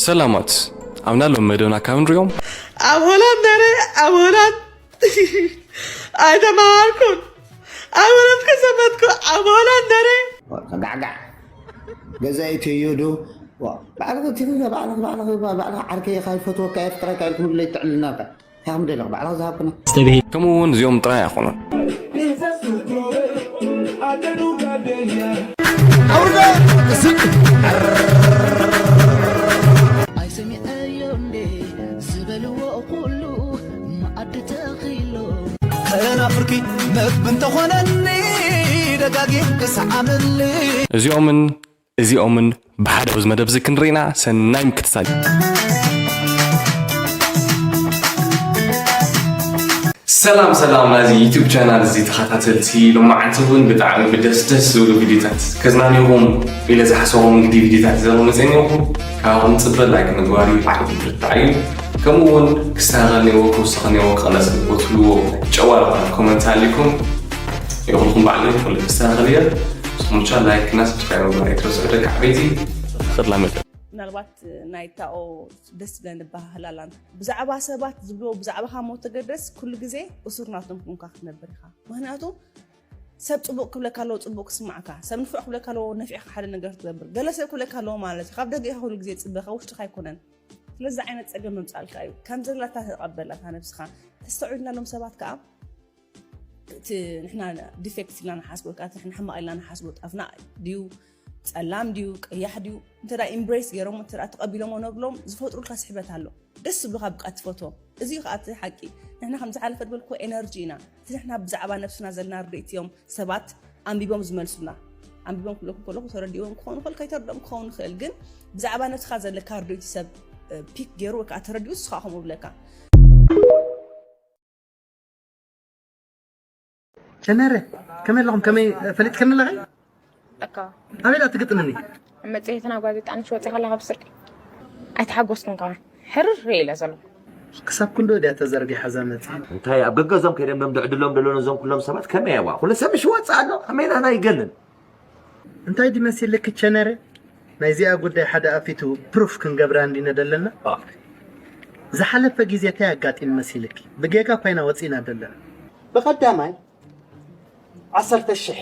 ሰላማት ኣብና ሎም መደብና ካብ ንሪኦም ኣብ ሆላንድ ነረ ኣብ ሆላንድ ኣይተማሃርኩን ኣብ ሆላንድ ከሰመትኩ ኣብ ሆላንድ ነረ ጋዕጋዕ ገዛኢ ትዩ ዶ ባዕልኺ ትዩ ባዕልኺ ባዕልኺ ባዕልኺ ዓርከይ ኢኻ ይፈትወካ የፍቅረካ ኢልኩም ለይትዕልናካ ከም ደለኽ ባዕልኺ ዝሃብኩና ከምኡ እውን እዚኦም ጥራይ ኣይኮኑን። ኣይሰሚዐዮ እንዴ ዝበልዎ ኩሉ መኣዲ ተኺሎ ከናፍርኪ መግቢ እንተኾነኒ ደጋጊም ክሰዓመኒ እዚኦምን እዚኦምን ብሓደ ኣብዚ መደብ እዚ ክንርኢና ሰናይ ምክትታል። ሰላም ሰላም ናዚ ዩቱብ ቻናል እዚ ተኸታተልቲ ሎማዓንቲ እውን ብጣዕሚ ብደስ ደስ ዝብሉ ቪዲዮታት ከዝናንኹም ኢለ ዝሓሰቦም እንግዲ ቪዲዮታት ዘመመፀኒኹም ካብኹም ፅበ ላይክ ምግባር እዩ ብዓይነት ብርታዕ እዩ። ከምኡ እውን ክስተኻኸል ነይዎ ክውስኽ ነይዎ ክቐነስ ነይዎ ትብልዎ ጨዋርታ ኮመንት ኣሊኩም ይኹልኩም ባዕለይ ኩሉ ክስተኻኸል እየ። ንስኹም ብቻ ላይክ እና ሰብስክራይብ ምግባር ኣይትረስዑ ደቂ ዓበይቲ። ተኸላ መጠን ምናልባት ናይ ታኦ ደስ ዝብለን ዝበሃህላላን ብዛዕባ ሰባት ዝብልዎ ብዛዕባኻ ሞ ተገደስ ኩሉ ግዜ እሱር ናቶም ኮንካ ክትነብር ኢኻ። ምክንያቱ ሰብ ፅቡቅ ክብለካ ኣለዎ ፅቡቅ ክስማዕካ፣ ሰብ ንፉዕ ክብለካ ኣለዎ ነፊዕካ ሓደ ነገር ትገብር። ገለ ሰብ ክብለካ ኣለዎ ማለት እዩ ካብ ደገ ኢኻ ኩሉ ግዜ ፅበ ካብ ውሽጥካ ኣይኮነን። ስለዚ ዓይነት ፀገም መምፃልካ እዩ። ከም ዘላታ ተቐበላታ ነብስኻ። ተስተውዒልና ሎም ሰባት ከዓ እቲ ንሕና ዲፌክት ኢልና ንሓስቦ ወይ ከዓ እቲ ንሕና ሕማቕ ኢልና ንሓስቦ ጣፍና ድዩ ጸላም ድዩ ቀያሕ ድዩ እንተ ኢምብሬስ ገይሮም እንተ ተቐቢሎሞ ነብሎም ዝፈጥሩልካ ስሕበት ኣሎ። ደስ ዝብሉኻ ብቃ ትፈትዎም። እዚ እዩ ከዓ እቲ ሓቂ። ንሕና ከም ዝሓለፈ ዝበልኩዎ ኤነርጂ ኢና። እቲ ንሕና ብዛዕባ ነብስና ዘለና ርድኢት እዮም ሰባት ኣንቢቦም ዝመልሱልና። ኣንቢቦም ክብለኩም ከለኹ ተረዲእዎም ክኸውን ይኽእል ከይተረድኦም ክኸውን ይኽእል ግን ብዛዕባ ነብስኻ ዘለካ ርድኢት ሰብ ፒክ ገይሩ ወይ ከዓ ተረዲኡ ንስኻ ከምኡ ብለካ። ቸነረ ከመይ ኣለኹም ከመይ ፈሊጥክኒ ኣለኺ እካ ኣበይ ደኣ ትግጥምኒ መጽሔትና ጋዜጣ ንሽ ወጺኻ ኣለኻ ብስርቂ ኣይተሓጎስኩን ከማን ሕርር ኢለ ዘለኹ ክሳብ ክንዶ ድያ ተዘርጊሓ እዛ መጽሔት እንታይ ኣብ ገገዞም ከይደም ደም ድዕድሎም ደሎ ነዞም ኩሎም ሰባት ከመይ ያዋ ኩሉ ሰብ ምሽ ወጽእ ኣሎ ከመይ ናና ይገልን እንታይ ድመሲልኪ ቸነረ ናይዚኣ ጉዳይ ሓደ ኣፊቱ ፕሩፍ ክንገብራ እንዲነ ደለና ዝሓለፈ ግዜ እንታይ ኣጋጢም መሲልኪ ብጌጋ ኮይና ወፂና ደለና ብቐዳማይ ዓሰርተ ሽሕ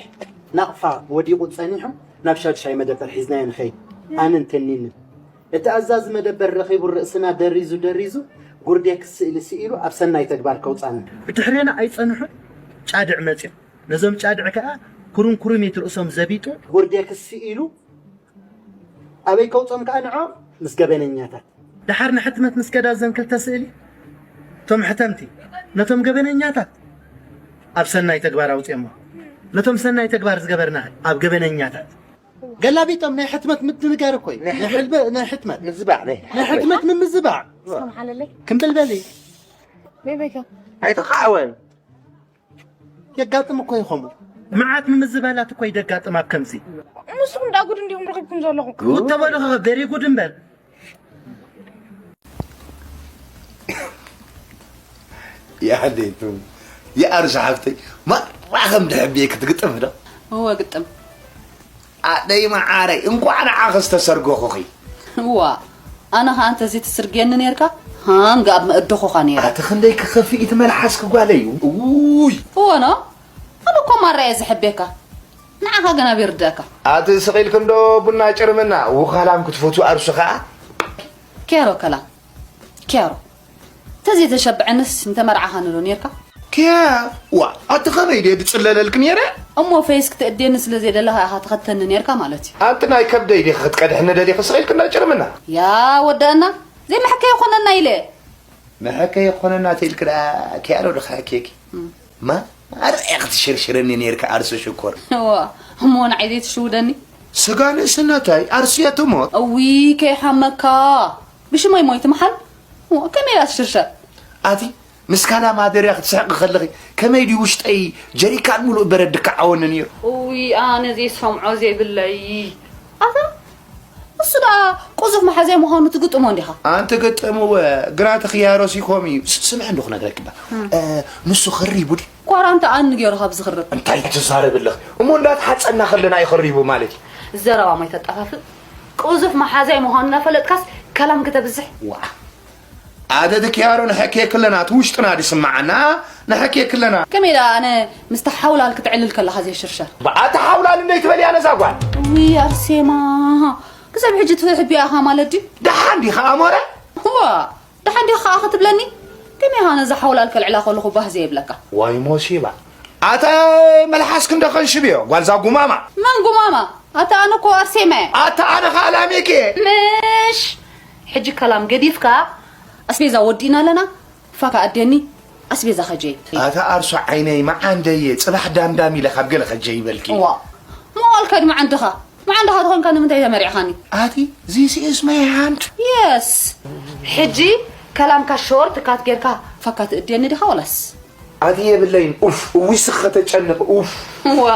ናቕፋ ወዲቑ ጸኒሑ ናብ ሻድሻይ መደበር ሒዝናዮ ንኸይድ ኣነን ተኒንን እቲ ኣዛዚ መደበር ረኺቡ ርእስና ደሪዙ ደሪዙ ጉርዴክስ ስእሊ ስኢሉ ኣብ ሰናይ ተግባር ከውጻና ብድሕሬና ኣይጸንሑን ጫድዕ መጺኦም ነዞም ጫድዕ ከኣ ኩሩምኩሩሚት ርእሶም ዘቢጡ ጉርዴክስ ስኢሉ ኣበይ ከውጾም ከኣ ንዖ ምስ ገበነኛታት ደሓር ንሕትመት ምስ ከዳ ዘን ክልተ ስእሊ እቶም ሕተምቲ ነቶም ገበነኛታት ኣብ ሰናይ ተግባር ኣውፅኦሞ ነቶም ሰናይ ተግባር ዝገበርና ኣብ ገበነኛታት ገላቢጦም ናይ ሕትመት ምድንጋር እኮ እዩ ናይ ሕልበ ናይ ሕትመት ምዝባዕ ናይ ናይ ሕትመት ምምዝባዕ እስከም ሓለለይ ክምብል በሊ በይበይካ ኣይተኻዕወን የጋጥም እኮ ይኸሙ መዓት ምምዝባላት እኮ ይደጋጥም ኣብ ከምዚ ንስኹም ዳ ጉድ እንዲኹም ረኺብኩም ዘለኹም ጉድ ተበልኸ ቬሪ ጉድ እምበር ያዴቱ የኣርሽ ሓፍተይ ማራ ከም ድሕብየ ክትግጥም ዶ እወ ግጥም ኣደይ መዓረይ እንኳዕ ንዓኺ ዝተሰርገኹኺ እዋ ኣነ ኸዓ እንተዘይትስርግየኒ ነይርካ ሃንግ ኣብ መእደኹኻ ነይረ ኣቲ ክንደይ ክኸፍእ እቲ መልሓስኪ ጓለይ ውይ እወ ኖ ኣነ እኮ ማራ እየ ዝሕብየካ ንዓኻ ግን ኣበይ ርድኣካ ኣቲ ስቕ ኢልኪ እንዶ ቡና ጭርምና ውኻላም ክትፈትዊ ኣርሱ ኸዓ ኬሮ ከላም ኬሮ ተዘይተሸብዐንስ ምተመርዓኻኒ ዶ ኔርካ? ኪያ ዋ ኣቲ ኸመይ ድየ ድጽለለልኪ ኔረ? እሞ ፈይስ ክትእድየኒ ስለ ዘይደለኻ ኢኻ ትኸተኒ ኔርካ ማለት እዩ። ኣንቲ ናይ ከብደይ ዲኺ ክትቀድሕኒ ደሊኺ ስቕ ኢልኪ እንዳጨርምና። ያ ወደአና ዘይመሐከ ይኾነና ኢለ። መሐከ ይኾነና ተይልኪ ደኣ ኪያ ዶ ድኻ ኬኪ? ማ ኣርዕያ ክትሽርሽረኒ ኔርካ ኣርሲ ሽኮር። ዋ እሞ ንዓይ ዘይትሽውደኒ? ስጋ ንእስነታይ ኣርሲ እየ ትሞት። እዊ ከይሓመካ ብሽመይ ሞይት ምሓል ከመይ እያ ትሽርሸር? ኣቲ ምስ ካላ ማደርያ ክትስሕቂ ከለኺ ከመይ ድዩ ውሽጠይ ጀሪካን ሙሉእ በረድ ድከዓወኒ ነይሩ። እውይ ኣነ ዘይሰምዖ ዘይብለይ ኣታ እሱ ደኣ ቁዙፍ መሓዛይ ምዃኑ ትግጥሞ እንዲኻ። ኣንቲ ግጥምወ ግራ ተኽያሮሲ ኮም እዩ። ስምዒ እንዶ ክነግረኪ እባ ንሱ ኸሪቡ ድዩ? ኳራንታ ኣን ገይሩ ካብ ዝኽርብ። እንታይ ትዛረቢ ኣለኺ እሞ እንዳተሓጸና ከለና እዩ ኸሪቡ ማለት እዩ። ዘረባ ማይ ተጣፋፍእ ቁዙፍ መሓዛይ ምዃኑ እናፈለጥካስ ከላም ከተብዝሕ። ዋ፣ ኣደ ድክያሮ ንሐኬ ክለና ትውሽጥና ድስማዓና። ንሐኬ ክለና ከመይ ደኣ ኣነ ምስቲ ሓውላል ክትዕልል ከለኻ ዘይሽርሸር። ኣታ ሓውላል እንደይ ትበልያ ነዛ ጓል። ውይ ኣርሴማ፣ ክሳብ ሕጂ ትሕብያ ኢኻ ማለት ድዩ? ደሓን ዲኻ ኣሞረ? ዋ፣ ደሓን ዲኻ ከዓ ክትብለኒ? ከመይ ኢኻ ነዛ ሓውላል ከልዕላ ከለኹ ባህ ዘየብለካ? ዋይ ሞሲባ። ኣታ መልሓስኪ እንዶ ከንሽብዮ ጓልዛ ጉማማ። መን ጉማማ? ኣታ ኣነ እኮ ኣርሴማ እየ። ኣታ ኣነ ከዓ ላሜክ እየ። ምሽ ሕጂ ከላም ገዲፍካ ኣስቤዛ ወዲእና ኣለና። ፋካ ኣዴኒ ኣስቤዛ ከጀይ። ኣታ ኣርሶ ዓይነይ መዓንደየ ጽባሕ ዳምዳም ኢለ ካብ ገለ ከጀይ ይበልኪ። ዋ መዋልካ ድማ ዓንድኻ መዓንድኻ ተኾንካ ንምንታይ ተመሪዕኻኒ? ኣቲ this is my hand። የስ ሕጂ ከላምካ ሾርት ካት ጌርካ ፋካ ትእድየኒ ዲኻ ወላስ? ኣቲ የብለይን ኡፍ እዊስ ከተጨንቕ ኡፍ። ዋ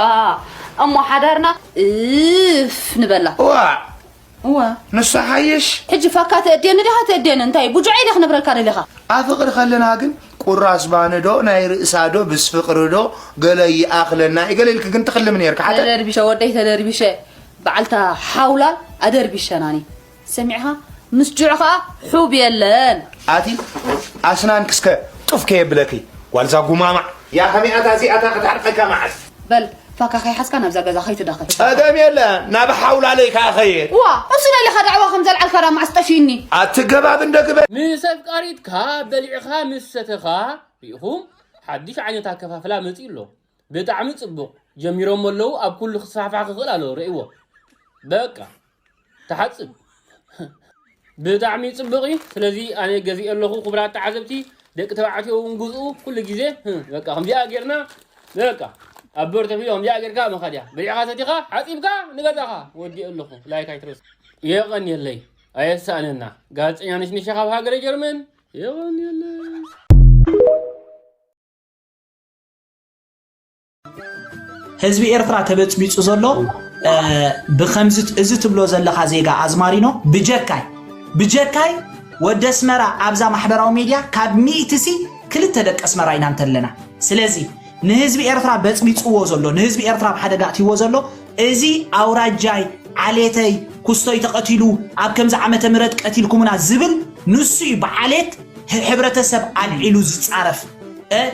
እሞ ሓዳርና እፍ ንበላ። ዋ እዋ ንሱ ሓይሽ። ሕጂ ፋካ ትእድየኒ ዲኻ ትእድየኒ እንታይ ቡጁዐይ ዲኻ ክነብረልካ ደሊኻ? ኣፍቕር ከለና ግን ቁራስ ባኒ ዶ ናይ ርእሳ ዶ ብስ ፍቕሪ ዶ ገለ ይኣኽለና እዩ ገለ ኢልኪ ግን ትኽልሚ ኔርኪ ሓተ። ተደርቢሸ ወደይ ተደርቢሸ በዓልታ ሓውላል ኣደርቢሸናኒ። ሰሚዕኻ? ምስ ጅዑ ኸኣ ሑብ የለን። ኣቲ ኣስናንኪ እስከ ጡፍ ከየብለኪ ጓልዛ ጉማማዕ። ያ ከመይ ኣታ እዚኣታ ክትዓርቀካ መዓስ? በል ፋካ ከይሓዝካ ናብዛ ገዛ ከይትዳኸል። ጸገም የለን ናብ ሓውላለይ ከኣ ኸይድ። ዋ እሱ ነሊኻ ዳዕዋ ከም ዘልዓልካ ዳ መዓስ ጠፊእኒ። ኣትገባብ እንደ ግበር። ምስ ኣፍቃሪትካ በሊዕኻ ምስ ሰተኻ ርኢኹም ሓድሽ ዓይነት ኣከፋፍላ መጺኡ ኣሎ። ብጣዕሚ ጽቡቕ ጀሚሮሞ ኣለዉ ኣብ ኩሉ ክስፋሕፋሕ ክኽእል ኣለዎ ርእይዎ በቃ ተሓጽብ ብጣዕሚ ጽቡቕ እዩ ስለዚ ኣነ ገዚኤ ኣለኹ ክቡራት ተዓዘብቲ ደቂ ተባዕትዮ እውን ግዝኡ ኩሉ ግዜ በቃ ከምዚኣ ጌርና በቃ ኣብ በር ተፊሉ ከምዚኣ ጌርካ መኻድያ በሊዕኻ ሰቲኻ ሓጺብካ ንገዛኻ ወዲኤ ኣለኹ ላይክ ኣይትረስ የቐንየለይ ኣየሳእነና ጋዜጠኛ ነሽነሻ ካብ ሃገረ ጀርመን የቐንየለይ ህዝቢ ኤርትራ ተበጽቢጹ ዘሎ ብከምዚ እዚ ትብሎ ዘለኻ ዜጋ ኣዝማሪኖ ብጀካይ ብጀካይ ወዲ ኣስመራ ኣብዛ ማሕበራዊ ሜድያ ካብ ሚእቲ ሲ ክልተ ደቂ ኣስመራ ኢና እንተለና ስለዚ ንህዝቢ ኤርትራ በጽቢጽዎ ዘሎ ንህዝቢ ኤርትራ ኣብ ሓደጋ ኣትይዎ ዘሎ እዚ ኣውራጃይ ዓሌተይ ኩስቶይ ተቐቲሉ ኣብ ከምዚ ዓመተ ምህረት ቀቲልኩምና ዝብል ንሱ እዩ ብዓሌት ሕብረተሰብ ኣልዒሉ ዝጻረፍ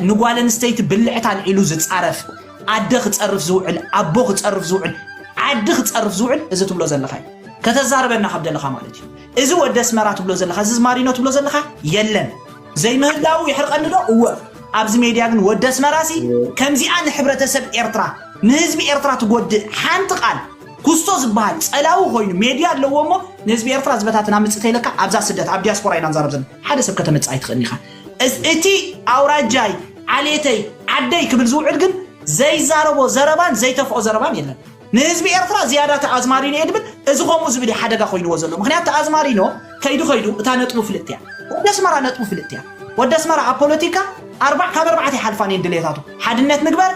ንጓል ኣንስተይቲ ብልዕቲ ኣልዒሉ ዝጻረፍ ኣደ ክጸርፍ ዝውዕል ኣቦ ክጸርፍ ዝውዕል ዓዲ ክጸርፍ ዝውዕል እዚ ትብሎ ዘለኻ እዩ ከተዛርበና ካብ ደለኻ ማለት እዩ እዚ ወዲ ኣስመራ ትብሎ ዘለኻ እዚ ማሪኖ ትብሎ ዘለኻ የለን ዘይምህላዉ የሕርቐኒ ዶ እወ ኣብዚ ሜድያ ግን ወዲ ኣስመራሲ ከምዚኣ ንሕብረተሰብ ኤርትራ ንህዝቢ ኤርትራ ትጎድእ ሓንቲ ቃል ኩስቶ ዝበሃል ጸላዊ ኮይኑ ሜድያ ኣለዎ እሞ ንህዝቢ ኤርትራ ዝበታትን ኣምጽእ ተይለካ ኣብዛ ስደት ኣብ ዲያስፖራ ኢና ንዛረብ ዘለና ሓደ ሰብ ከተመጽእ ኣይትኽእልን ኢኻ እቲ ኣውራጃይ ዓሌተይ ዓደይ ክብል ዝውዕል ግን ዘይዛረቦ ዘረባን ዘይተፍኦ ዘረባን የለን ንህዝቢ ኤርትራ ዝያዳ ተኣዝማሪኖ እየ ድብል እዚ ከምኡ ዝብል እዩ ሓደጋ ኮይንዎ ዘሎ ምክንያት ተኣዝማሪኖ ከይዱ ከይዱ እታ ነጥቡ ፍልጥቲ እያ ወዲ ኣስመራ ነጥቡ ፍልጥቲ እያ ወዲ ኣስመራ ኣብ ፖለቲካ ኣርባዕ ካብ ኣርባዕተ ይሓልፋን እየን ድሌታቱ ሓድነት ንግበር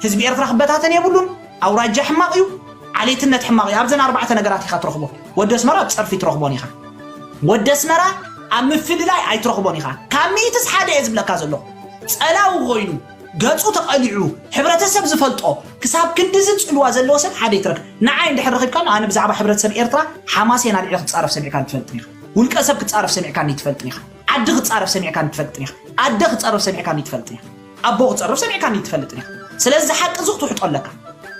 ህዝቢ ኤርትራ ክበታተን የብሉን ኣውራጃ ሕማቕ እዩ ዓሌትነት ሕማቕ እዩ ኣብዘን ኣርባዕተ ነገራት ኢኻ ትረኽቦ ወዲ ኣስመራ ኣብ ጸርፊ ትረኽቦን ኢኻ ወዲ ኣስመራ ኣብ ምፍልላይ ኣይትረኽቦን ኢኻ ካብ ሚእትስ ሓደ እየ ዝብለካ ዘለኹ ጸላዊ ኮይኑ ገጹ ተቐሊዑ ሕብረተሰብ ዝፈልጦ ክሳብ ክንድዚ ጽልዋ ዘለዎ ሰብ ሓደ ይትረክ ንዓይ እንድሕር ረኺብካ ኣነ ብዛዕባ ሕብረተሰብ ኤርትራ ሓማሴን ኣልዒለ ክጻረፍ ሰሚዕካኒ ትፈልጥን ኢኻ ውልቀ ሰብ ክጻረፍ ሰሚዕካኒ ትፈልጥን ኢኻ ዓዲ ክጻረፍ ሰሚዕካኒ ትፈልጥን ኢኻ ኣደ ክጻረፍ ሰሚዕካኒ ትፈልጥን ኢኻ ኣቦ ክጸርፍ ሰሚዕካኒ ትፈልጥን ኢኻ ስለዚ ሓቂ እዚ ክትውሕጦ ኣለካ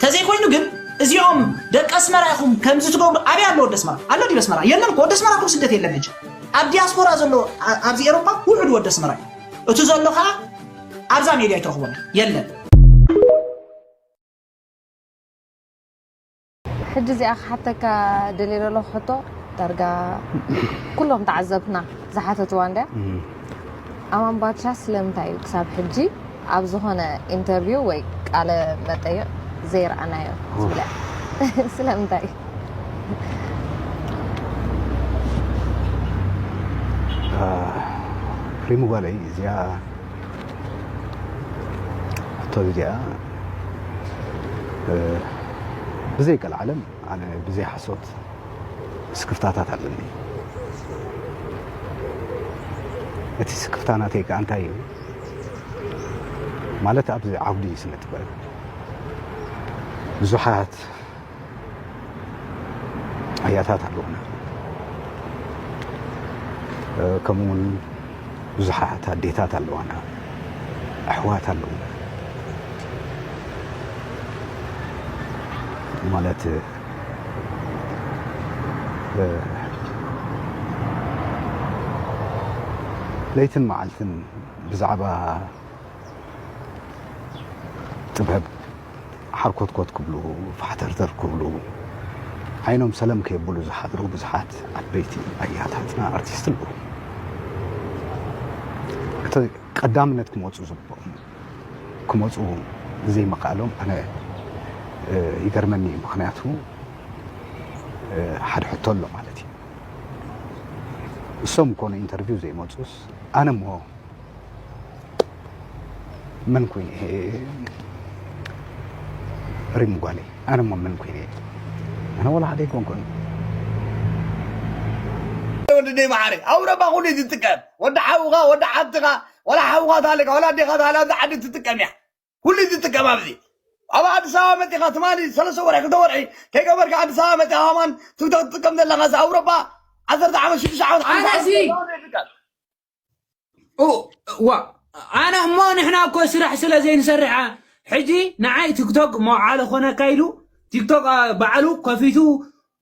ተዘይኮይኑ ግን እዚኦም ደቂ ኣስመራ ኢኹም ከምዚ ትገብሩ ኣበይ ኣሎ ወዲ ኣስመራ ኣሎ ዲብ ኣስመራ የለን እኮ ወዲ ኣስመራ እኮ ስደት የለን ሕጂ ኣብ ዲያስፖራ ዘሎ ኣብዚ ኤሮፓ ውሑድ ወዲ ኣስመራ እዩ እቲ ዘሎ ከዓ ኣብዛ ሜድያ ኣይትረኽቦን የለን ሕጂ እዚኣ ክሓተካ ደልየ ዘለኹ ሕቶ ዳርጋ ኩሎም ተዓዘብትና ዝሓተትዋ እንድያ ኣማን ባድሻ ስለምንታይ እዩ ክሳብ ሕጂ ኣብ ዝኾነ ኢንተርቪው ወይ ቃለ መጠይቕ ዘይረኣናዮ ትብላ ስለምንታይ ሪሙ ጓለይ እዚኣ ሕቶ እዚኣ ብዘይ ቀልዓለም ኣነ ብዘይ ሓሶት ስክፍታታት ኣለኒ እቲ ስክፍታ ናተይ ከዓ እንታይ እዩ ማለት ኣብዚ ዓውዲ ስነ ጥበብ ብዙሓት ኣያታት ኣለዉና ከምኡ እውን ብዙሓት ኣዴታት ኣለዋና፣ ኣሕዋት ኣለዉ። ማለት ለይትን መዓልትን ብዛዕባ ጥበብ ሓርኮትኮት ክብሉ፣ ፋሕተርተር ክብሉ፣ ዓይኖም ሰለም ከየብሉ ዝሓድሩ ብዙሓት ዓበይቲ ኣያታትና ኣርቲስት ኣለዉ። እቲ ቀዳምነት ክመፁ ዝግብኦም ክመፁ ዘይምኽኣሎም ኣነ ይገርመኒ። ምኽንያቱ ሓደ ሕቶ ኣሎ ማለት እዩ። እሶም እኮ ንኢንተርቪው ዘይመፁስ ኣነ እሞ መን ኮይነ እየ? ሪም ጓለይ፣ ኣነ እሞ መን ኮይነ እየ? ኣነ ወላ ሓደ ኣይኮንኩን። ወዲ ደይ መዓረ ኣውሮፓ ኩሉ እዩ ዝጥቀም። ወዲ ሓውኻ ወዲ ሓትኻ ወላ ሓውኻ ታለካ ወላ ኣዴኻ ታለ ኣብዚ ዓዲ ትጥቀም እያ። ኩሉ እዩ ዝጥቀም ኣብዚ ኣብ ኣዲስ ኣበባ መፂኻ ትማሊ ሰለስተ ወርሒ ክልተ ወርሒ ከይገበርካ ኣዲስ ኣበባ መፂኻ ከማን ትክቶክ ትጥቀም ዘለኻ ኣውሮፓ ዓሰርተ ዓመት ሽዱሽተ ዓመት ሓምሳ ዓመት ኣነሲ ዘለዋ ዘይትጥቀም። ዋ ኣነ እሞ ንሕና እኮ ስራሕ ስለ ዘይንሰርሕ ሕጂ ንዓይ ቲክቶክ መውዓሊ ኮነካ ኢሉ ቲክቶክ ባዕሉ ከፊቱ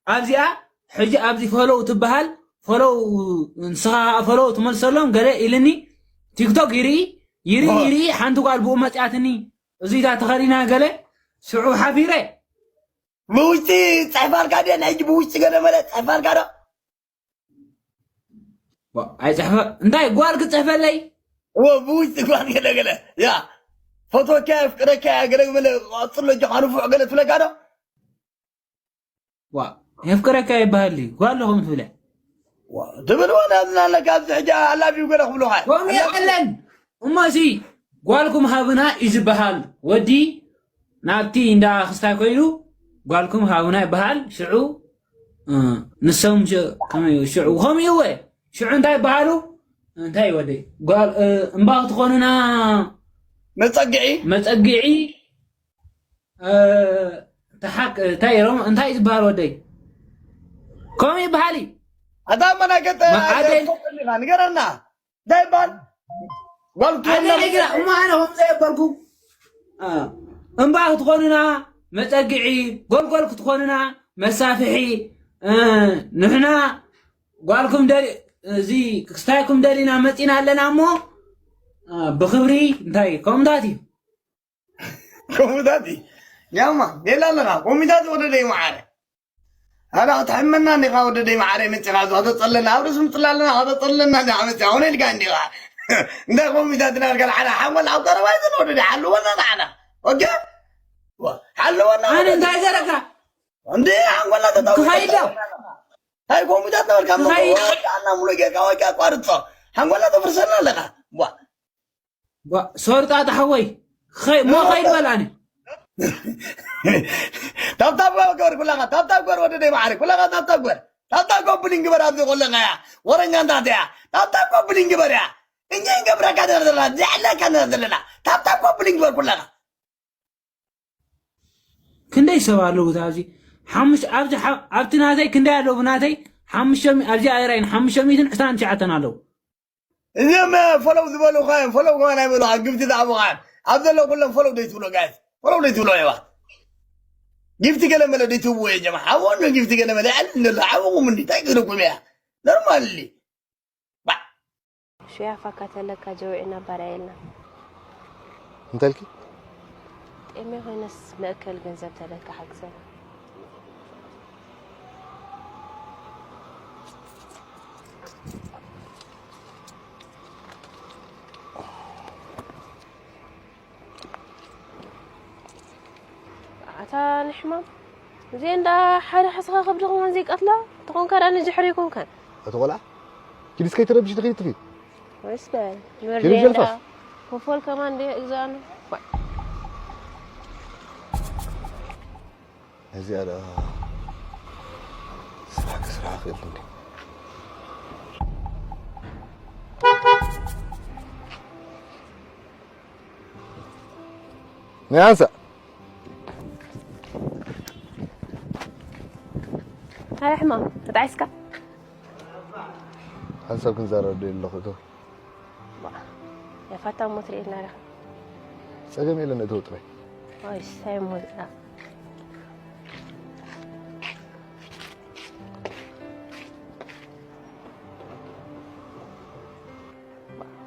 ኣብዚኣ ሕጂ ኣብዚ ፈሎው ትበሃል ፈሎው ንስኻ ፈሎው ትመልሰሎም ገለ ኢልኒ ቲክቶክ ይርኢ ይርኢ ይርኢ ሓንቲ ጓል ብኡ መፅኣትኒ እዚታ ተኸዲና ገለ ሽዑ ሓፊረ ብውሽጢ ፅሕፋልካ ድየ ንሕጂ ብውሽጢ ገለ መለ ፅሕፋልካ ዶ ኣይፅሕፈ እንታይ ጓል ክፅሕፈለይ እዎ ብውሽጢ ጓል ገለ ገለ ያ ፈትወካ የፍቅረካ ገለ መለ ቀፅሎ ጆኻ ንፉዕ ገለ ትብለካ ዶ ዋ የፍቅረካ ይበሃል ጓል ለኹም ትብለ ትብል ወላ ዝናለካ ኣብዚ ሕጂ ኣላቢው ገለ ክብሉኻ ከምኡ የለን እሞ እዚ ጓልኩም ሃብና እዩ ዝበሃል ወዲ ናብቲ እንዳ ክስታይ ኮይኑ ጓልኩም ሃብና ይበሃል ሽዑ ንሶም ሽዑ ከምኡ እወ ሽዑ እንታይ ይበሃሉ እንታይ ወደይ ጓል እምባ ክትኾኑና መፀግዒ መፀግዒ ተሓክ እንታይ ሮም እንታይ ዝበሃል ወደይ ከምኡ ይበሃል እዩ ኣታ መናገጠ መዓደይ ንገረና እንታይ ይበሃል ጓል ኣነ እሞ ኣነ ከም ዘየበልኩ እምባ ክትኾኑና መፀግዒ ጎልጎል ክትኾኑና መሳፍሒ ንሕና ጓልኩም ደሊ እዚ ክስታይኩም ደሊና መፂና ኣለና እሞ ብክብሪ እንታይ ከምታት እዩ ከምኡታት እዩ ያማ ሌላ ኣለና ኮሚታት ወደ ደይ መዓረ ኣዳ ክትሕመና እንዲኻ ወደ ደይ መዓረ መፂኻ እዚ ከተፀለና ኣብ ርእሲ ምፅላ ኣለና ከተፀለና እንዲኻ መፂኻ ሆነ ኢልካ እንዲኻ እንታይ ኮሚታት ናልካ ንዓና ሓወል ኣብ ቀረባ ይዘን ወደ ደይ ሓልወና ንዓና ኦኬ ሓልወና ኣነ እንታይ ዘረካ እንዲ ሓንጎልና ተታው ክኸይድ ዶ እንታይ ኮሚታት ነበርካ መዓና ሙሉ ጌርካ ወይ ኣቋርፆ ሓንጎልና ተፍርሰና ኣለኻ ዋ ሶርጣ ጣሓወይ ሞ ኸይድ በላኒ ታብታብ ገበር ኩላኻ ታብታብ ገበር ወደ ደይ ማዕረ ኩላኻ ታብታብ ገበር ታብታብ ኮፕሊን ግበር ኣብዚ ኮለኻ እያ ወረኛ እንታት እያ ታብታብ ኮፕሊን ግበር እያ እኛ ይገብረካ ዘለና ዘለና ዘዕለካ ዘለና ዘለና ታብታብ ኮፕሊን ግበር ኩላኻ ክንደይ ሰብ ኣለዉ ኣብዚ ሓሙሽ ኣብዚ ሓ- ኣብቲ ናተይ ክንደይ ኣለዉ ናተይ ሓሙሽተ ኣብዚ ኣይራይን ሓሙሽተ ሚእትን ዕስራን ትሽዓተን ኣለዉ እዚኦም ፈለው ዝበሉኻ እዮም ፈለው ከማን ኣይበሉኻ ግብቲ ዝኣቡኻ እዮም ኣብ ዘሎ ኩሎም ፈለው ደይ ትብሎ ጋይስ ፈለው ደይ ትብሎ የባ ጊፍቲ ገለ መለ ደይ ትብዎ እየ ጀማ ሓወኑ ጊፍቲ ገለ መለ ይዕል እንደሎ ሓወኹም እንዲ እንታይ ክብለኩም እያ ኖርማል ሹያፋካ ተለካ ጀውዒና ባርያ የልና እንተልኪ ጤሜ ኮይነስ መእከል ገንዘብ ተለካ ሓግዘና ኣታ ንሕማም እዚኤ እንዳ ሓደ ሓስኻ ከብዲ ከማን ዘይቀትላ ተኾንካ ዳ ንድሕሪ ይኮንካን እቲ ቆልዓ ኪዲስ ከይትረብሽ ትኽእል ትኽእል ወይስ በል ንወርድ ጀልፋስ ኮፎል ከማን እንደ እግዛኑ እዚኣ ደኣ ስራሕ ክስራሕ ክእል እንዴ ናይ ኣንሳ ሃይ ሕማም ተጣዒስካ ሓንሳብ ክንዛረብ ደልየ ኣለኹ፣ እቶ። የፋታ ሞት ርኤና ዲኻ? ጸገም የለን፣ እቶ ጥራይ። ወይ ሳይ ሞት።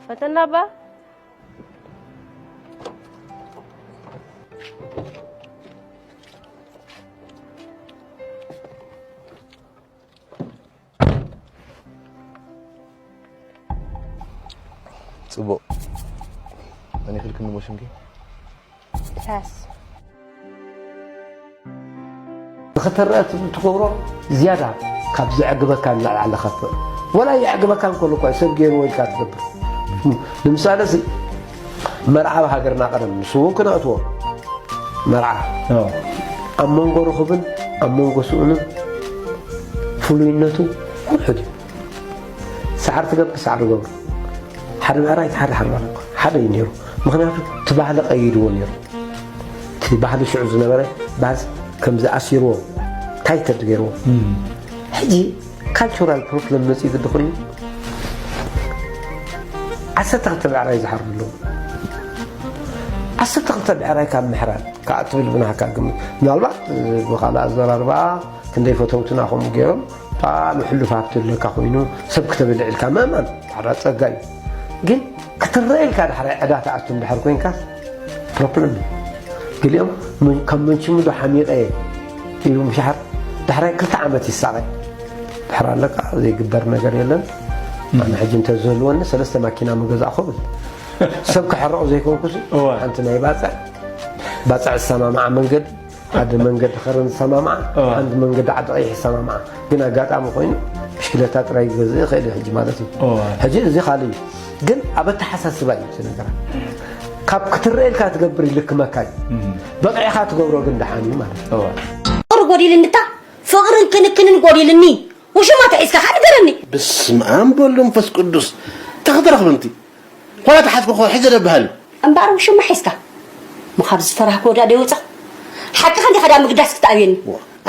ፈተና ባ ጽቡቕ። መን ይኽልክኒ ሞ ሽምኪ? ታስ ንኽትረአ ትብል ትገብሮ ዝያዳ ካብ ዘዕግበካ ንላዕሊ ኣለኻ ትኽእል። ወላ የዕግበካ እንከሎ እኳ ሰብ ገይርዎ ኢልካ ትገብር። ንምሳሌ እዚ መርዓ ኣብ ሃገርና ቀደም ንሱ እውን ክነእትዎ መርዓ ኣብ መንጎ ርኹብን ኣብ መንጎ ስኡንን ፍሉይነቱ ውሑድ እዩ። ሳዕሪ ትገብር ሳዕሪ ገብሩ ሓደ ብዕራይ ሓደ ሓርማን እኮ ሓደ እዩ ነይሩ። ምክንያቱ እቲ ባህሊ ቀይድዎ ነይሩ። እቲ ባህሊ ሽዑ ዝነበረ ባህል ከም ዝኣሲርዎ ታይተድ ገይርዎ። ሕጂ ካልቸራል ፕሮብለም መፅኡ ግዲ ኮይኑ ዓሰርተ ክልተ ብዕራይ ዝሓርዱ ኣለዉ። ዓሰርተ ክልተ ብዕራይ ካብ ምሕራድ ከዓ ትብል ብናህካ ግምት ምናልባት ብካልእ ኣዘራርባ ክንደይ ፈተውትና ከምኡ ገይሮም ጣዕሚ ሕሉፍ ሃብቲ ኣለካ ኮይኑ ሰብ ክተበልዕ ኢልካ ምእማን ሓደ ጸጋ እዩ። ግን ክትረአ ኢልካ ዳሕራይ ዕዳ ትኣቱ እንድሕር ኮይንካስ ፕሮብለም እዩ። ገሊኦም መን- ካብ መንችሙ ዶ ሓሚቐ ኢሉ ምሽሓር ዳሕራይ ክልተ ዓመት ይሳቐ ድሕር ኣለካ ዘይግበር ነገር የለን። ኣነ ሕጂ እንተዝህልወኒ ሰለስተ ማኪና ምገዛእኹ ብል ሰብ ክሕረቑ ዘይኮንኩሲ ሓንቲ ናይ ባፅዕ ባፅዕ ዝሰማምዓ መንገዲ ሓደ መንገዲ ከረን ዝሰማምዓ ሓንቲ መንገዲ ዓዲ ቀይሕ ዝሰማምዓ ግን ኣጋጣሚ ኮይኑ ብሽክለታ ጥራይ ክገዝእ ይኽእል እዩ ሕጂ ማለት እዩ። ሕጂ እዚ ካልእ እዩ ግን ኣብ ኣተሓሳስባ እዩ እቲ ነገራት ካብ ክትረአ ኢልካ ትገብር ይልክመካ እዩ። በቂዕካ ትገብሮ ግን ደሓን እዩ ማለት እዩ። ፍቕሪ ጎዲልኒ እታ ፍቕርን ክንክንን ጎዲልኒ ውሽማ ተሒዝካ ከኣ ንገረኒ። በስመ ኣብ ወወልድ ወመንፈስ ቅዱስ ተኽትረኽብንቲ ዋላ ተሓዝኩ ኮ ሕጂ ደብሃል እምበኣር ውሽማ ሒዝካ ሞ ካብ ዝፈራህክዎ ዳ ደይወፃ ሓቅኻ እንዲኻ ዳ ምግዳስ ክትኣብየኒ።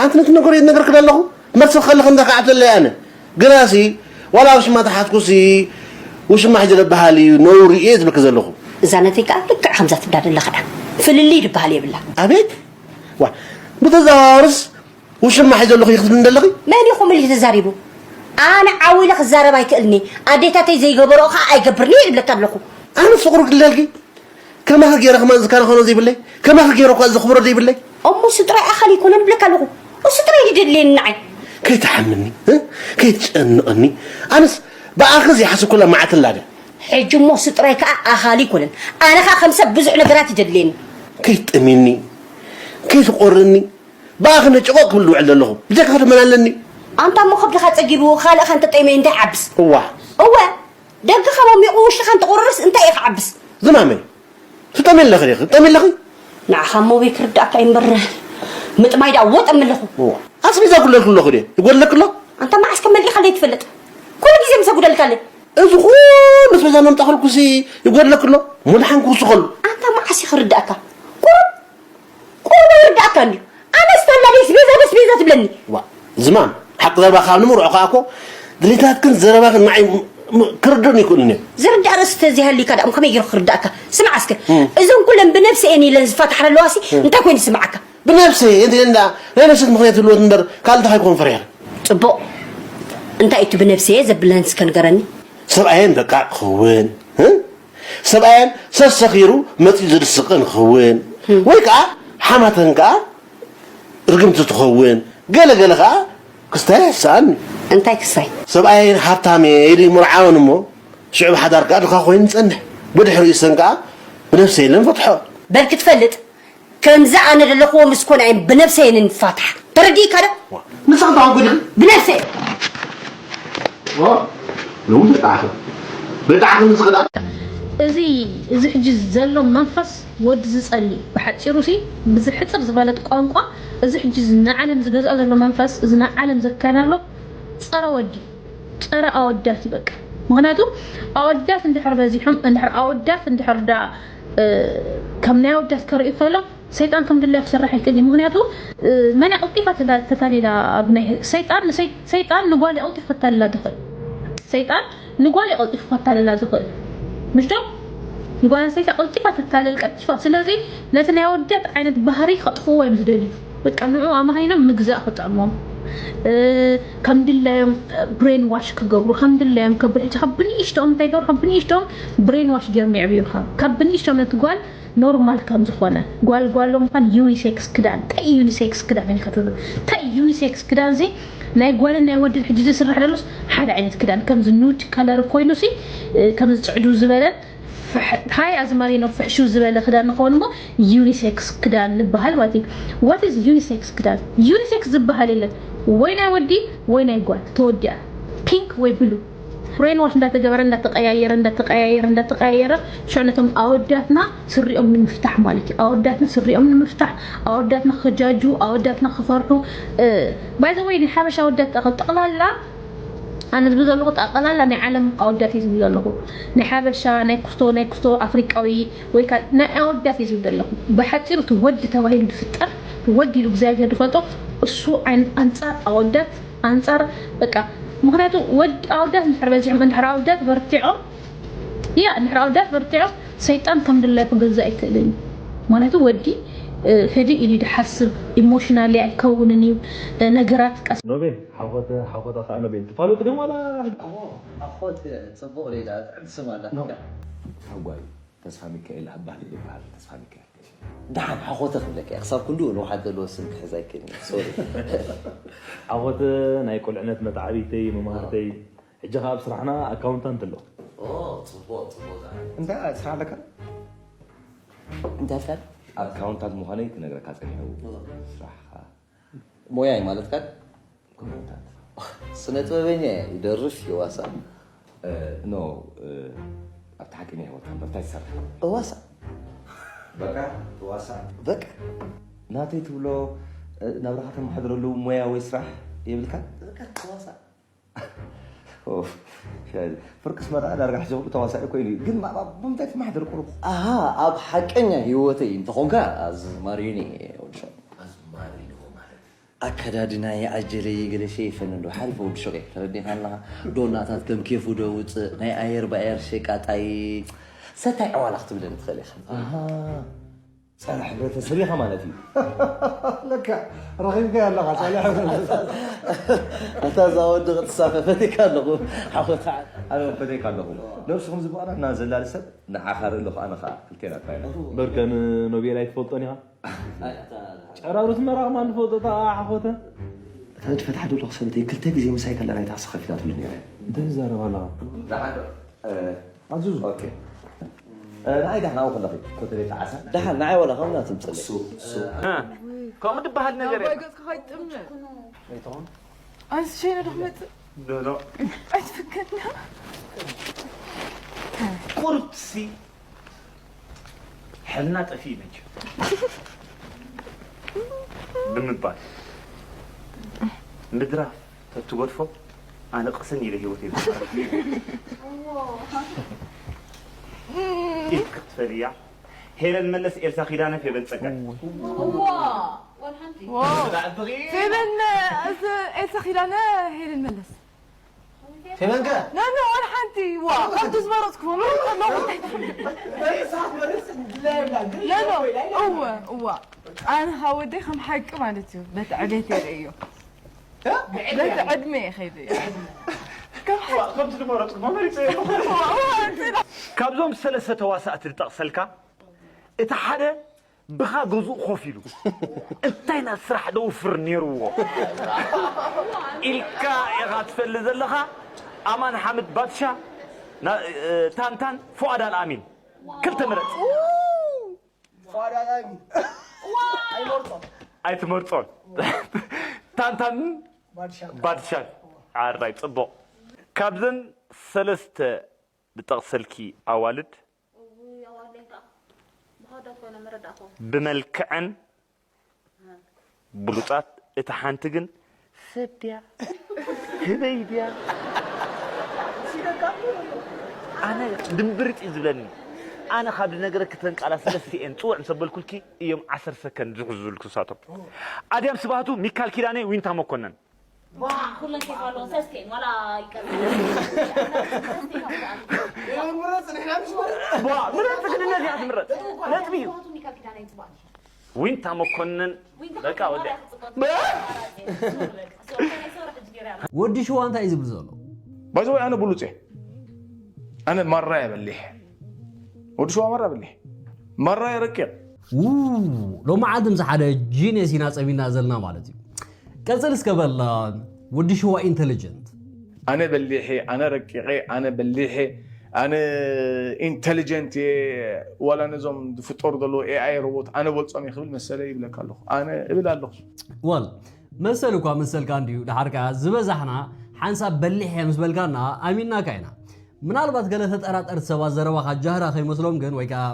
ኣንቲ ነቲ ነገር ይነገርክ ኣለኹ መርሲ ከለኽ እንዳ ከዓብተለይ ኣነ ግናሲ ዋላ ውሽማ ተሓዝኩሲ ውሽማ ሕጂ ደብሃል እዩ ነውሪ እየ ዝብልክ ዘለኹ። እዛ ነተይ ከዓ ልክዕ ከምዛ ትብላ ዘለኻ እያ ፍልልይ ድበሃል የብላ። ኣቤት ዋ ብተዘዋወርስ ውሽማ ሒዘ ኣለኹ ይኽትል እንደለኺ? መን እዩ ከምኡ ኢሉ ተዛሪቡ? ኣነ ዓው ኢለ ክዛረብ ኣይክእልኒ። ኣዴታተይ ዘይገበርኦ ከዓ ኣይገብርን'የ ይብለኪ ኣለኹ። ኣነስ ፍቕሩ ክልለልኪ? ከማኺ ገይረ ከማን ዝከናኸኖ ዘይብለይ? ከማኺ ገይረ እኳ ዘኽብሮ ዘይብለይ? እሞ እሱ ጥራይ ኣኻሊ ኣይኮነን እብለኪ ኣለኹ። እሱ ጥራይ እዩ ደድልየኒ ንዓይ። ከይትሓምኒ፣ እ? ከይትጨንቐኒ። ኣነስ ብኣኺ ዘይሓሰብኩላ መዓልቲ ኣላ ድያ? ሕጂ እሞ እሱ ጥራይ ከዓ ኣኻሊ ኣይኮነን። ኣነ ከዓ ከም ሰብ ብዙሕ ነገራት እዩ ደድልየኒ። ከይትጠምየኒ፣ ከይትቖርኒ። ብኣኺ ነጭቖ ክብል ዝውዕል ዘለኹ ብጀካኺ ደመን ኣለኒ። ኣንታ እሞ ከብድኻ ጸጊቡ ካልእኻ እንተጠምየ እንታይ ይዓብስ? እዋ። እወ ደግኻ ሞሚቑ ውሽጥኻ እንተቑርርስ እንታይ እዩ ክዓብስ? ዝማመይ ትጠምየ ኣለኺ ዲኺ ትጠምየ ኣለኺ? ንዓኻ እሞ ኣበይ ክርድኣካ እዩ እምበር ምጥማይ ደኣ ወጠም ኣለኹ። እዋ ኣስቤዛ ይጉድለልኪ ኣለኹ ድየ ይጎድለኪ ኣሎ? ኣንታ መዓስ ከም መሊእካ ዘይትፈልጥ ኩሉ ግዜ ምስ ኣጉደልካለይ። እዚ ኩሉ ኣስቤዛ ነምጣኸልኩሲ ይጎድለኪ ኣሎ? እሞ ደሓን ክውስኸሉ። ኣንታ መዓስ እዩ ክርድኣካ? ቁሩብ ቁሩብ ኣይርድኣካን ድዩ? ኣነስ ተላ ደስ ቤዛ ደስ ቤዛ ትብለኒ። ዋ ዝማም ሓቂ ዘረባኻ ካብ ንምርዖ ከኣ እኮ ድሌታትክን ዘረባኽን ንዓይ ም- ም- ክርድኡኒ ኣይክእሉን እዮም። ዝርዳእ ርእሲ ተዘይሃልዩካ ደኣ ከመይ ገይሩ ክርዳእካ? ስማዕ እስከ እዘን ኩለን ብነብሰ እየን ኢለን ዝፋታሓ ዘለዋሲ እንታይ ኮይኑ ዝስምዓካ? ብነብሰ እየን እንተ ኢለን ደኣ ናይ ነፍሰት ምኽንያት ይህልወት እምበር ካልእ እንታይ ክኾን ፈሪሐ? ጽቡቕ እንታይ እቲ ብነብሰ እየ ዘብለን እስከ ንገረኒ። ሰብኣየን በቃ ክኸውን እ? ሰብኣየን ሰሰኺሩ መፂኡ ዝድስቐን ክኸውን ወይ ከዓ ሓማተን ከዓ ርግምቲ ትኸውን ገለ ገለ ከዓ ክስታይ ኣይሕሰኣን እዩ። እንታይ ክስታይ? ሰብኣየን ሃብታም እየ ኢሉ ይምርዓወን እሞ ሽዑ ብሓዳር ከዓ ድኻ ኮይኑ ይፀንሕ ብድሕሪኡ ሰን ከዓ ብነፍሰ የለን ፈትሖ። በል ክትፈልጥ ከምዚ ኣነ ዘለኽዎ ምስ ኮነ እየን ብነብሰየን ንፋታሕ። ተረዲእካ ዶ? ንስኺ ተዋጉዲ ብነብሰ ሎሚ ብጣዕኺ ብጣዕኺ ንስኺ ደኣ እዚ እዚ ሕጂ ዘሎ መንፈስ ወዲ ዝጸሊ ብሓጺሩ ሲ ብዝሕጽር ዝበለት ቋንቋ እዚ ሕጂ ንዓለም ዝገዝኦ ዘሎ መንፈስ እዚ ንዓለም ዘካይዳ ዘሎ ጸረ ወዲ ጸረ ኣወዳት እዩ በቃ ምክንያቱ ኣወዳት እንድሕር በዚሖም እንድሕር ኣወዳት እንድሕር ዳ ከም ናይ ኣወዳት ከርእዩ ከሎ ሰይጣን ከም ድላዩ ክሰርሕ ይክእል እዩ ምክንያቱ መን ቀልጢፋ ተታሊላ ኣብ ናይ ሰይጣን ሰይጣን ንጓል ቀልጢፍ ክታልላ ትኽእል ሰይጣን ንጓል እዩ ቀልጢፉ ከታልላ ዝኽእል። ምሽ ዶ? ንጓል ኣንስተይቲ ቀልጢፋ ትታለል ቀልጢፋ። ስለዚ ነቲ ናይ ኣወዳት ዓይነት ባህሪ ከጥፍዎ እዮም ዝደልዩ። በቃ ንዑ ኣማሂኖም ምግዛእ ክጥዕሞም። እ፣ ከም ድላዮም ብሬን ዋሽ ክገብሩ፣ ከም ድላዮም ከብሉ። ሕጂ ካብ ብንእሽቶኦም እንታይ ይገብሩ? ካብ ብንእሽቶኦም ብሬን ዋሽ ገይሮም የዕብዩኻ። ካብ ብንእሽቶኦም ነቲ ጓል ኖርማል ከም ዝኾነ፣ ጓል ጓሎም እንኳን ዩኒሴክስ ክዳን፣ እንታይ ዩኒሴክስ ክዳን ኢልካ ትብል? እንታይ ዩኒሴክስ ክዳን እዚ? ናይ ጓልን ናይ ወድን ሕጂ ዝስራሕ ደሎስ ሓደ ዓይነት ክዳን፣ ከምዚ ኑድ ከለር ኮይኑሲ፣ እ፣ ከምዚ ጽዕዱ ዝበለ ፍሕ-፣ ሃይ ኣዝማሪኖ ፍሕሹ ዝበለ ክዳን ንኸውን እሞ ዩኒሴክስ ክዳን ንበሃል ማለት እዩ። ዋት ኢዝ ዩኒሴክስ ክዳን? ዩኒሴክስ ዝበሃል የለን። ወይ ናይ ወዲ ወይ ናይ ጓል ተወዲኣ። ፒንክ ወይ ብሉ። ብሬን ዋሽ እንዳተገበረ፣ እንዳተቀያየረ፣ እንዳተቀያየረ፣ እንዳተቀያየረ፣ ሽዑ ነቶም ኣወዳትና ስሪኦም ንምፍታሕ ማለት እዩ። ኣወዳትና ስሪኦም ንምፍታሕ፣ ኣወዳትና ክጃጁ፣ ኣወዳትና ክፈርሑ። እ፣ ባይ ዘ ወይ፣ ናይ ሓበሻ ኣወዳት ጠቕላላ፣ ኣነ ዝብል ዘለኹ ጠቕላላ ናይ ዓለም ኣወዳት እዩ ዝብል ዘለኹ። ናይ ሓበሻ፣ ናይ ኩስቶ፣ ናይ ኩስቶ ኣፍሪቃዊ፣ ወይ ከኣ ናይ ኣወዳት እዩ ዝብል ዘለኹ። ብሓጺሩ እቲ ወዲ ተባሂሉ ዝፍጠር፣ ወዲ ኢሉ እግዚኣብሔር ዝፈልጦ፣ እሱ ዓይነት ኣንጻር ኣወዳት፣ ኣንጻር በቃ፣ ምኽንያቱ ወድ-፣ ኣወዳት እንድሕር በዚሖም፣ እንድሕር ኣወዳት በርቲዖም፣ ያ፣ እንድሕር ኣወዳት በርቲዖም፣ ሰይጣን ከም ድላዩ ክገዝእ ኣይክእልን እዩ። ምኽንያቱ ወዲ፣ እ፣ ህድእ ኢሉ እዩ ዝሓስብ፣ ኢሞሽናሊ ኣይከውንን እዩ፣ እ፣ ነገራት ቀስ ኖቤል፣ ሓኾተ፣ ሓኾተ ኸዓ ኖቤል። ትፋለጡ ድም ዋላ? እዎ፣ ሓኾት ጽቡቕ ሌላ፣ ጥዕምቲ ስም ኣላትካ። ሓጓይ፣ ተስፋ ሚካኤል ኣባህሊ ይበሃል፣ ተስፋ ሚካኤል። ደሓን ሓኾተ ክብለካ እየ። ክሳብ ክንድኡ ንውሓት ዘለዎ ስም ክሕዝ ኣይክእልን እየ። ሶሪ። ሓኾተ ናይ ቁልዕነት መተዓብይተይ፣ መምሃርተይ። ሕጂ ኸኣ ኣብ ስራሕና ኣካውንታንት ኣሎ። ኦ፣ ጽቡቕ፣ ጽቡቕ። እንታይ ስራሕ ኣለካ? እንታይ ኣልካ? ኣካውንታንት ምዃነይ ክነግረካ ጸኒሑ። ኦ። ስራሕኻ። ሞያይ ማለትካ? ኮሜንታት። ስነ ጥበበኛ እየ፣ ይደርፍ፣ ይዋሳእ። እ፣ ኖ፣ እ፣ ኣብቲ ሓቀኛ ህይወትካ እምበር እንታይ ትሰርሕ? እዋሳእ። በቃ፣ ትዋሳእ። በቃ። ናተይ ትብሎ፣ እ፣ ናብራኻ ተመሓድረሉ ሞያ ወይ ስራሕ የብልካን? በቃ፣ ትዋሳእ። ኦፍ፣ ሻይ። ፍርቅስ መርዓ ዳርጋ ሕጂ ኩሉ ተዋሳኢ ኮይኑ እዩ። ግን ማ-፣ ማ-፣ ብምንታይ ትመሓደር ቁሩብ? ኣሃ፣ ኣብ ሓቀኛ ህይወተይ እንተኾንካ ኣዝማሪኒ እየ፣ ወዲ ሸው። ኣዝማሪኒ ማለት? ኣከዳድናይ፣ ኣጀለይ፣ ገለ ሸይፈኒ እንዶ ሓሪፈ ወዲ ሸው እየ። ተረዲእካ ኣለኻ? ዶናታት ከም ኬፉ ዶ ውፅእ፣ ናይ ኣየር ብኣየር ሸቃጣይ፣ ሰታይ ዕዋላ ክትብለኒ ትኽእል ኢኻ። ኣሃ። ጸረ ሕብረተሰብ ኢኻ ማለት እዩ። ለካ ረኺብካዮ ኣለኻ፣ ጸረ ሕብረተሰብ። ኣታ እዛ ወዲ ክትሳፈ ፈቲካ ኣለኹ፣ ሓወታ። ኣነ እውን ፈቲካ ኣለኹ። ነብስኹም ዝበቕላ እና ዘላሊ ሰብ ንዓኻ ርኢ ኣለኹ፣ ኣነ ኸኣ ክልቴና ጥራይ ኢና። በርከ ንኖቤል ኣይትፈልጦን ኢኻ? ጨራሩት መራቕ ማን ንፈልጦ፣ እታ ሓኾተ? እታ ንድፈት ሓደ ኣለኹ ሰበይተይ ክልተ ግዜ ምሳይ ከላ ናይታ ክሲ ከፊታትሉ ነይረ። እንታይ ትዛረብ ኣለኻ? ደሓን ዶ? እ፣ ኣዙዙ። ኦኬ። እ፣ ንዓይ ዳሕና ኣብኡ ከለኺ፣ ኮተቤ ጣዓሳ። ደሓን ንዓይ ዋላ ከምና ትምፅለይ። እሱ፣ እሱ። እ፣ ከምኡ ድበሃል ነገር ኣባይ የለን። ገጽካ ከይጥምዕ። ኣይትኾን? ኣንስ ሸይነ ዶ ክመጽእ? ዶ፣ ዶ። ኣይትፍከድና። ቁርብሲ ሕልና ጠፊኡ መቸም። ብምባል ምድራፍ ተትገድፎ ኣነ ቅስን ኢለ ህይወተይ ኢድ ክትፈልያ። ሄለን መለስ፣ ኤልሳ ኪዳነ፣ ፌበን ጸጋይ። እዋ፣ ዋን ሓንቲ። ዋው። ብዛዕባ ፌበን፣ እዚ ኤልሳ ኪዳነ፣ ሄለን መለስ። ፌበን ከ? ኖ፣ ኖ፣ ዋን ሓንቲ። ዋ፣ ከምቲ ዝመረጽኩዎ መሪጽ ኣለኹ። ኖ፣ ኖ፣ እወ፣ እዋ። ኣነ ካብ ወደይ ከም ሓቂ ማለት እዩ፣ በቲ ዕቤት የርእዮ። እ? በቲ ዕድመ እየ ከይደ እየ። ከም ሓቂ። ከምቲ ዝመረጽኩዎ መሪጽ እየ። እዋ፣ እዋ፣ እንትና። ካብዞም ሰለስተ ተዋሳእቲ ዝጠቕሰልካ፣ እቲ ሓደ ብኻ ገዝኡ ኮፍ ኢሉ፣ እንታይ ናብ ስራሕ ደውፍር ነይርዎ ኢልካ ኢኻ ትፈልጥ ዘለኻ? ኣማን ሓምድ ባድሻ፣ ና-፣ እ፣ ታንታን፣ ፉኣድ ኣልኣሚን። ክልተ ምረጽ። ፉኣድ ኣልኣሚን። ኣይመርጾን። ኣይትመርጾን። ታንታን ባድሻ። ባድሻ። ኣራይ፣ ጽቡቕ። ካብዘን ሰለስተ ዝጠቕሰልኪ ኣዋልድ፣ እውይ፣ ኣዋልደይ ከዓ ብኻዳት ኮይኖም መረዳእኮ። ብመልክዐን ብሉጻት፣ እታ ሓንቲ ግን ሰብ ድያ? ህበይ ድያ? ኣነ ድንብርጥ እዩ ዝብለኒ። ኣነ ካብ ዝነገረኪ እተን ቃላት ሰለስቲኤን ጽውዕ ምስ ኣበልኩልኪ እዮም ዓሰርተ ሰከንድ ዝሕዙልኩ ንሳቶም። ኣድያም ስብሃቱ፣ ሚካል ኪዳነ፣ ዊንታ መኮነን። ኩለን ኬፍ ኣለዎ ሰስቴን ዋላ ይቀር ምረፅ ንሕና ምሽ ምረፅ ቧ ምረጥ ክድነት እያ ትምረጥ ነጥቢ እዩ ቱኒ ካብ ኪዳነ ይፅባል ዊንታ መኮንን በቃ ወዲያ ወዲ ሽዋ እንታይ እዩ ዝብል ዘሎ ባይዘወይ ኣነ ብሉፅ እየ ኣነ ማራ እየ በሊሕ ወዲ ሽዋ ማራ በሊሕ ማራ እየ ረቂቕ ው ሎማዓልቲ ምስ ሓደ ጂኔስ ኢና ፀሚና ዘለና ማለት እዩ ቀፅል እስከ በል ወዲ ሽዋ ኢንቴሊጀንት ኣነ በሊሕ እየ ኣነ ረቂቐ ኣነ በሊሕ እየ ኣነ ኢንቴሊጀንት እየ ዋላ ነዞም ዝፍጠሩ ዘለዉ ኤኣይ ሮቦት ኣነ በልፆም እየ ክብል መሰለ ይብለካ ኣለኹ ኣነ እብል ኣለኹ ወል መሰል እኳ መሰልካ እንድዩ ድሓር ከኣ ዝበዛሕና ሓንሳብ በሊሕ እየ ምስ በልካና ኣሚንናካ ኢና ምናልባት ገለ ተጠራጠርቲ ሰባት ዘረባኻ ጃህራ ከይመስሎም ግን ወይ ከኣ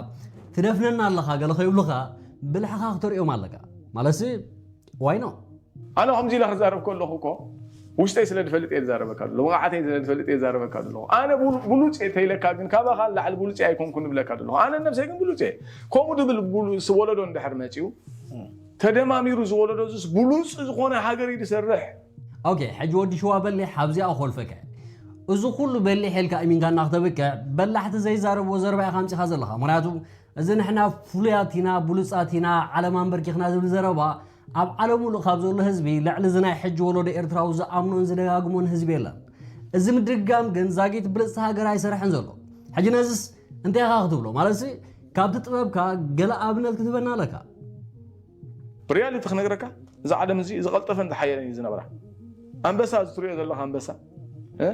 ትደፍነና ኣለኻ ገለ ከይብሉኻ ብልሕኻ ክተርእዮም ኣለካ ማለትሲ ዋይኖ ኣነ ከምዚ ኢለ ክዛረብ ከለኹ እኮ ውሽጠይ ስለ ዝፈልጥ እየ ዝዛረበካ ዘሎ ወቃዓተይ ስለ ዝፈልጥ እየ ዝዛረበካ ዘለኹ ኣነ ብሉፅ እየ ተይለካ ግን ካባኻ ላዕሊ ብሉፅ እየ ኣይኮንኩን እብለካ ዘለኹ ኣነ ነብሰይ ግን ብሉፅ እየ ከምኡ ድብል ብሉፅ ወለዶ እንድሕር መፅኡ ተደማሚሩ ዝወለዶ ዙስ ብሉፅ ዝኾነ ሃገር እዩ ዝሰርሕ ኦኬ ሕጂ ወዲ ሽዋ በሊሕ ኣብዚኣ ኮልፈከ እዚ ኩሉ በሊሕ ኢልካ እሚንካና ክተብቅዕ በላሕቲ ዘይዛረብዎ ዘረባ ኢኻ ኣምፂኻ ዘለኻ ምክንያቱ እዚ ንሕና ፍሉያት ኢና ብሉፃት ኢና ዓለም ኣንበርኪኽና ዝብል ዘረባ ኣብ ዓለም ሙሉእ ካብ ዘሎ ህዝቢ ልዕሊ እዚ ናይ ሕጂ ወለዶ ኤርትራዊ ዝኣምኖን ዝደጋግሞን ህዝቢ የለን እዚ ምድግጋም ግን ዛጊት ብልፅቲ ሃገር ኣይሰርሐን ዘሎ ሕጂ ነዚስ እንታይ ኢኻ ክትብሎ ማለትሲ ካብቲ ጥበብካ ገለ ኣብነት ክትህበና ኣለካ ብሪያሊቲ ክነግረካ እዚ ዓለም እዚ ዝቐልጠፈን ዝሓየለን እዩ ዝነብራ ኣንበሳ እዚ ትሪኦ ዘለካ ኣንበሳ እ?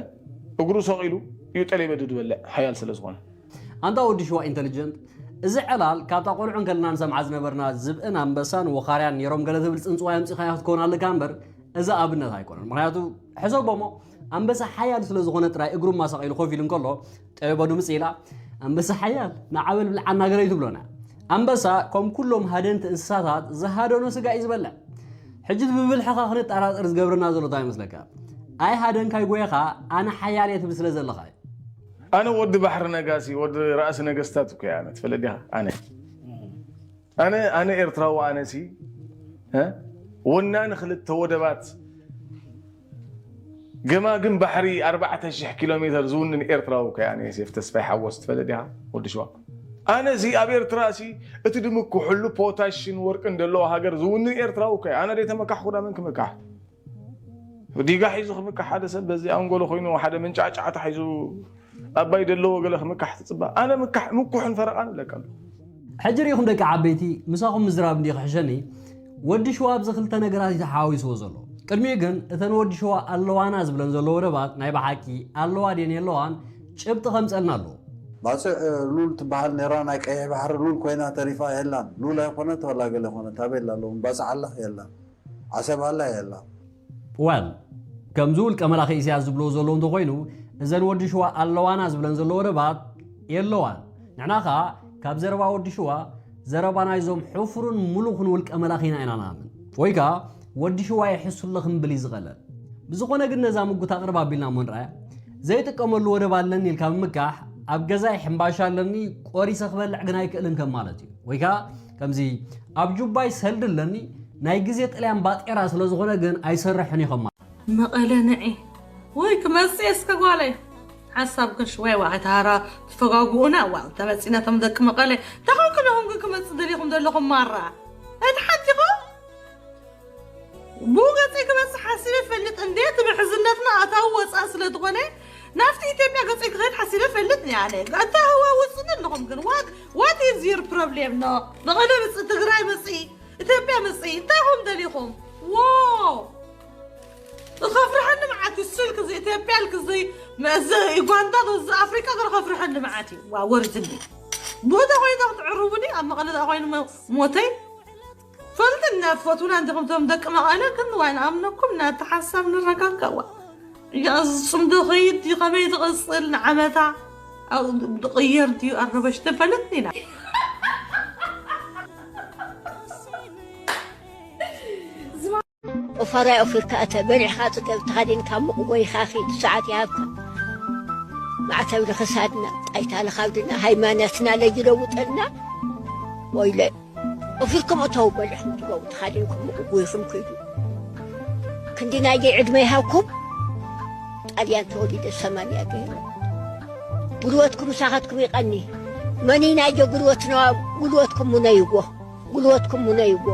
እግሩ ሰቒሉ እዩ ጠሌበዱ ዝበልዕ ሓያል ስለ ዝኾነ ኣንታ ወዲ ሽዋ ኢንተሊጀንት እዚ ዕላል ካብታ ቆልዑ እንከለና ንሰምዓ ዝነበርና ዝብእን ኣንበሳን ወኻርያን ነይሮም ገለ ትብል ፅንፅዋይ ኣምፂኻያ ክትከውን ኣለካ እምበር እዚ ኣብነት ኣይኮነን ምክንያቱ ሕሰቦሞ ኣንበሳ ሓያል ስለ ዝኾነ ጥራይ እግሩ ማሳቒሉ ኮፍ ኢሉ እንከሎ ጠበዱ ምጽእ ኢላ ኣንበሳ ሓያል ንዓበል ብልዓና ገለ እዩ ትብሎና ኣንበሳ ከም ኩሎም ሃደንቲ እንስሳታት ዝሃደኖ ስጋ እዩ ዝበልዕ ሕጂ ብብልሕኻ ክንጠራጠር ዝገብረና ዘሎ እንታይ ይመስለካ ኣይ ሃደንካይ ጎየኻ ኣነ ሓያል እየ ትብል ስለ ዘለኻ እዩ ኣነ ወዲ ባሕሪ ነጋሲ ወዲ ራእሲ ነገስታት እኮ ኣነ ትፈልጥ ዲኻ ኣነ ኣነ ኣነ ኤርትራዊ ኣነሲ እ? ወናኒ ክልተ ወደባት ገማግም ባሕሪ ኣርባዕተ ሽሕ ኪሎ ሜተር ዝውንን ኤርትራዊ እኮ ኣነ ዮሴፍ ተስፋይ ሓወስ ትፈልጥ ዲኻ ወዲ ሽዋ ኣነሲ ኣብ ኤርትራ ሲ እቲ ድምክሕሉ ፖታሽን ወርቅን ዘለዎ ሃገር ዝውንን ኤርትራዊ እኮ ኣነ ደይተመካሕኩ ዳ መን ክምካሕ ዲጋ ሒዙ ክምካሕ ሓደ ሰብ በዚ ኣንጎሎ ኮይኑ ሓደ መንጫዕጫዕታ ሒዙ ኣባይ ደለዎ ገለ ክምካሕ ትፅባእ ኣነ ምካሕ ምኩሕን ፈረቓን እብለካ ኣለኹ ሕጂ ርኢኹም ደቂ ዓበይቲ ምሳኹም ምዝራብ እንዲ ክሕሸኒ ወዲ ሽዋ ኣብዚ ክልተ ነገራት እዩ ተሓዋዊስዎ ዘሎ ቅድሚኡ ግን እተን ወዲ ሽዋ ኣለዋና ዝብለን ዘሎ ወደባት ናይ ብሓቂ ኣለዋ ድየን የለዋን ጭብጢ ከምፀልና ኣለዎ ባፅዕ ሉል ትበሃል ነራ ናይ ቀይሕ ባሕሪ ሉል ኮይና ተሪፋ የላን ሉል ኣይኮነት ወላ ገለ ኮነት ኣበይ ኣላ ኣለዎም ባፅዕ ኣላ የላን ዓሰብ ኣላ የላ ዋል ከምዚ ውልቀ መላኺ ኢሳያስ ዝብልዎ ዘለዉ እንተኮይኑ እዘን ወዲ ሽዋ ኣለዋና ዝብለን ዘሎ ወደባት የለዋን ንሕና ኸዓ ካብ ዘረባ ወዲ ሽዋ ዘረባ ናይዞም ሕፉርን ሙሉኽን ውልቀ መላኺና ኢና ንኣምን ወይ ከዓ ወዲ ሽዋ ይሕሱ ኣሎ ክንብል እዩ ዝቐለል ብዝኾነ ግን ነዛ ምጉት ኣቕርብ ኣቢልና እሞ ንርኣያ ዘይጥቀመሉ ወደብ ኣለኒ ኢልካ ምምካሕ ኣብ ገዛይ ሕምባሻ ኣለኒ ቆሪሰ ክበልዕ ግን ኣይክእልን ከም ማለት እዩ ወይ ከዓ ከምዚ ኣብ ጁባይ ሰልዲ ኣለኒ ናይ ግዜ ጥልያን ባጤራ ስለ ዝኾነ ግን ኣይሰርሕን እዩ ከም ማለት መቐለ ንዒ ወይ ክመፅእ እስከ ጓለይ ሓሳብ ከሽወይ ዋዕታራ ትፈጋግኡና ዋው ተመፂና ቶም ደቂ መቐለ ተኸንክነኹም ግን ክመፅእ ደሊኹም ዘለኹም ማራ እቲ ሓቲኹ ብኡ ገፀይ ክመፅእ ሓሲበ ፈልጥ እንዴ እቲ ምሕዝነትና ኣታዊ ወፃእ ስለ ዝኾነ ናብቲ ኢትዮጵያ ገፀይ ክኸይድ ሓሲበ ፈልጥ ኒ ኣነ ኣታ ህዋ ውፅን ኣለኹም ግን what what is your problem no መቐለ ምፅእ ትግራይ ምፅእ ኢትዮጵያ ምፅእ እንታይ ኹም ደሊኹም ዎ እኸፍርሐኒ መዓት እዩ ስልክ እዚ ኢትዮጵያ ልክ እዚ መእዚ ዩጋንዳ እዚ ኣፍሪቃ ገር ኸፍርሐኒ መዓት እዩ ዋ ወርድኒ ቦታ ኮይና ክትዕርቡኒ ኣብ መቐለ ዳ ኮይኑ ሞ- ሞተይ ፈልጥ እና ትፈትውና እንዲኹም ቶም ደቂ መቐለ ግን ዋይ ንኣምነኩም እናቲ ሓሳብ ንረጋጋዋ እያ እዚ ፅምዶ ኸይድ እዩ ከመይ ትቕፅል ንዓመታ ድቕየር ድዩ ኣረበሽ ተፈለጥኒ ኢና ኦፋራይ ኦፊርካ እተ በሊዕኻ ጽገብ ተኸዲንካ ምቕጎይኻ ኺድ ሰዓት ይሃብካ ማዕተብ ንኽሳድና ጣይታ ንኻብድና ሃይማኖትና ለይለውጠልና ወይለ ኦፊርኩም እተው በሊዕኹም ትገቡ ተኸዲንኩም ምቕጎይኹም ኪዱ ክንዲ ናይገይ ዕድመ ይሃብኩም። ጣልያን ተወሊደ ሰማንያ ገይረ። ጉልበትኩም ምሳኻትኩም ይቐኒ። መኒ ናይገ ጉልበትና፣ ጉልበትኩም ሙነይዎ። ጉልበትኩም ሙነይዎ።